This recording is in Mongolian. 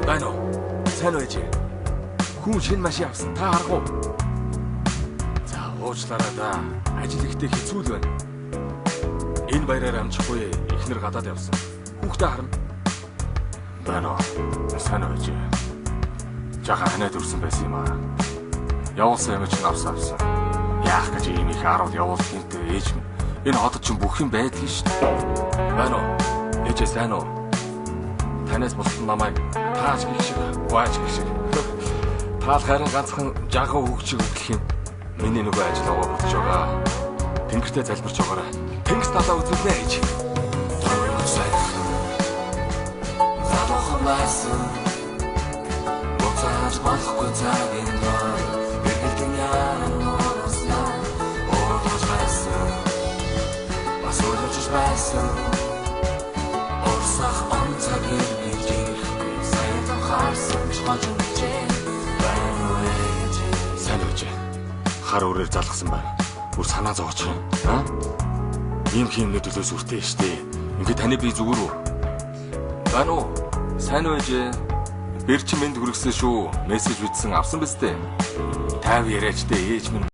Байна уу? Сайн уу, ээжээ? Хүн шинэ машин авсан. Та харах уу? За, уучлаарай да. Ажил ихтэй хэцүү л байна. Энэ баяраар амжихгүй, эхнэр гадаад явсан. Хүүхдээ харна. Байна уу? Сайн уу, ээжээ? Жага ханаад өрсөн байсан юм аа. Явуулсан юм чинь авсан авсан. Яах гэж ийм их арвал явуул хинтээ, ээж минь. Энэ хотод чинь бүх юм байдгийг шүү дээ. Байна уу? Ээжээ, сайн уу? Танаас бусад намайг тааж гих шиг, гуайж гих шиг. Таал харин ганцхан жаган хүүхд шиг өглөх юм. Миний нөгөө ажил аваа болж байгаа. Тэнгэртээ залбирч байгаарай. Тэнгис талаа үзүүлнэ, ээж. Сайн. Залуухан байсан. Буцааж болохгүй цагийн дор эргэлдэн яаран нуурснаа уулзаж байсан. Бас уулзаж байсан. Урсах он цаг эргэж ирэхгүй, сая харсан ч хожимжээ. Байна уу, ээж? Сайн уу, ээжээ? Хар үрээр залгасан байна. Бүр санаа зовоочих юм. Аа? Ийм хиймний төлөө сүртэй штэ. Ингээ таны би зүгээр үү? Байна уу? Сайн уу, ээжээ? Бэр чи мэнд хүргэсэн шүү. Мессеж бичсэн, авсан биз дээ. Тайв яриач дээ, ээж минь.